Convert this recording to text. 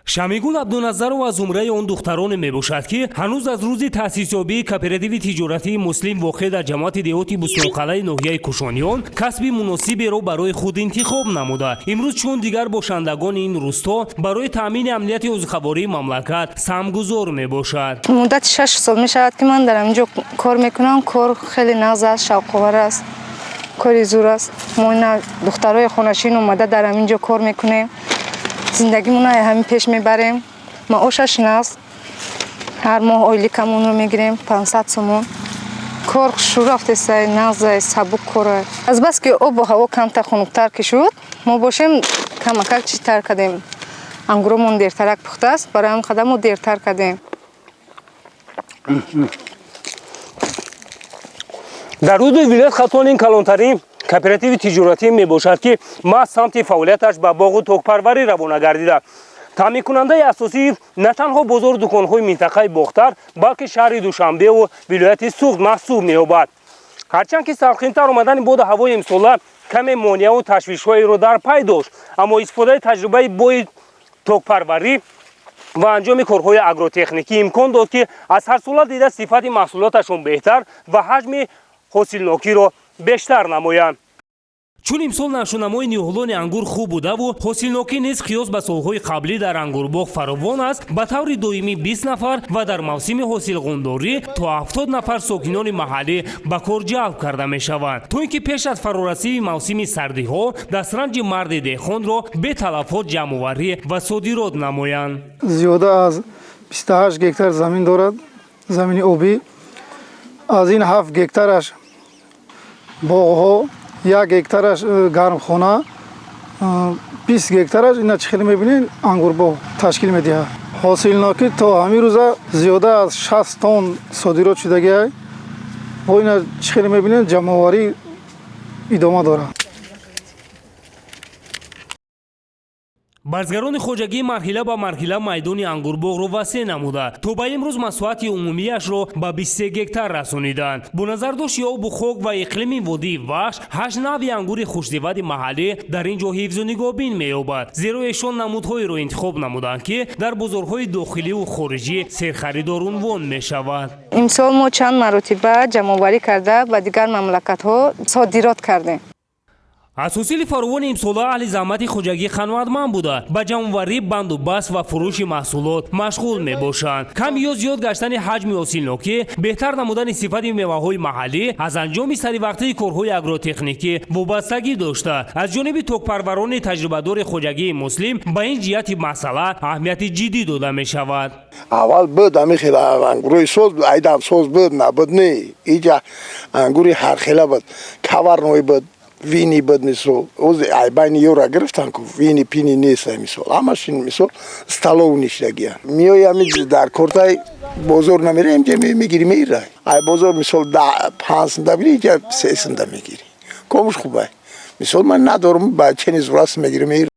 Шамигул Абдуназарова аз зумраи он духтароне мебошад, ки ҳанӯз аз рӯзи таъсисёбии кооперативи тиҷоратии «Муслим», воқеъ дар ҷамоати деҳоти Бустонқалъаи ноҳияи Кушониён, касби муносиберо барои худ интихоб намуда, имрӯз чун дигар бошандагони ин рӯсто барои таъмини амнияти озуқавории мамлакат саҳмгузор мебошад. Муддати 6 сол мешавад, ки ман дар ҳамин ҷо кор мекунам. Кор хеле нағз аст, шавқовар аст, кори зур аст. Мо ина духтарои хонашин омада дар ҳамин ҷо кор мекунем, зиндагимонро ҳамин пеш мебарем. Маошаш нағз, ҳар моҳ ойликамонро мегирем, 500 сомон. Кор шурӯъ рафтеста, нағзай, сабук кора. Азбаски обу ҳаво камтар хунуктар ки шуд, мо бошем камакак читар кардем. Ангуромон дертарак пухтааст, барои ҳамин қадар мо дертар кардем. Дар ҳудуди вилоят Хатлон ин калонтарин кооперативи тиҷоратӣ мебошад, ки маҳз самти фаъолияташ ба боғу токпарварӣ равона гардида, таъминкунандаи асосии на танҳо бозору дуконҳои минтақаи Бохтар, балки шаҳри Душанбеву вилояти Суғд маҳсуб меёбад. Ҳарчанд ки салқинтар омадани боду ҳавои имсола каме монеаву ташвишҳоеро дар пай дошт, аммо истифодаи таҷрибаи бои токпарварӣ ва анҷоми корҳои агротехникӣ имкон дод, ки аз ҳарсола дида сифати маҳсулоташон беҳтар ва ҳаҷми ҳосилнокиро бештар намоянд. Чун имсол нашъунамои ниҳолони ангур хуб будаву ҳосилнокӣ низ қиёс ба солҳои қаблӣ дар ангурбоғ фаровон аст, ба таври доимӣ 20 нафар ва дар мавсими ҳосилғундорӣ то 70 нафар сокинони маҳаллӣ ба кор ҷалб карда мешаванд, то ин ки пеш аз фарорасии мавсими сардиҳо дастранҷи марди деҳқонро беталафот ҷамъоварӣ ва содирот намоянд. Зиёда аз 28 гектар замин дорад, замини обӣ. Аз ин 7 гектараш боғҳо, 1 гектараш гармхона, 20 гектараш ина чӣ хеле мебинед, ангурбоғ ташкил медиҳад. Ҳосилнокӣ то ҳамин рӯза зиёда аз 60 тонн содирот шудагиай. Бо ина чӣ хеле мебинед, ҷамъоварӣ идома дорад. Барзгарони хоҷагӣ марҳила ба марҳила майдони ангурбоғро васеъ намуда, то ба имрӯз масоҳати умумиашро ба 23 гектар расониданд. Бо назардошти обу хок ва иқлими водии Вахш, ҳашт навъи ангури хушзивади маҳаллӣ дар ин ҷо ҳифзу нигоҳбин меёбад, зеро эшон намудҳоеро интихоб намуданд, ки дар бозорҳои дохиливу хориҷӣ серхаридорунвон мешавад. Имсол мо чанд маротиба ҷамъоварӣ карда, ба дигар мамлакатҳо содирот кардем. Аз ҳосили фаровони имсола аҳли заҳмати хоҷагӣ қаноатманд буда, ба ҷамъоварӣ, банду баст ва фурӯши маҳсулот машғул мебошанд. Кам ё зиёд гаштани ҳаҷми ҳосилнокӣ, беҳтар намудани сифати меваҳои маҳаллӣ аз анҷоми саривақтии корҳои агротехникӣ вобастагӣ дошта, аз ҷониби токпарварони таҷрибадори хоҷагии «Муслим» ба ин ҷиҳати масъала аҳамияти ҷиддӣ дода мешавад. Аввал буд ҳамин хел ангурои соз, айдам соз буд, набуд не. Иҷа ангури ҳархела буд, каварной буд, вини буд. Мисол, ози айбайни ёра гирифтан ку, вини пини нест. Мисол, ҳамаш мисол столов нишдагия. Миёи ҳами дар кортай бозор намера, инҷа мегири, меира. Ай бозор, мисол, 5 сумда бигири, инҷа 3 сумда мегири. Комуш хубай. Мисол, ман надорум, ба чени зурас мегири, меира.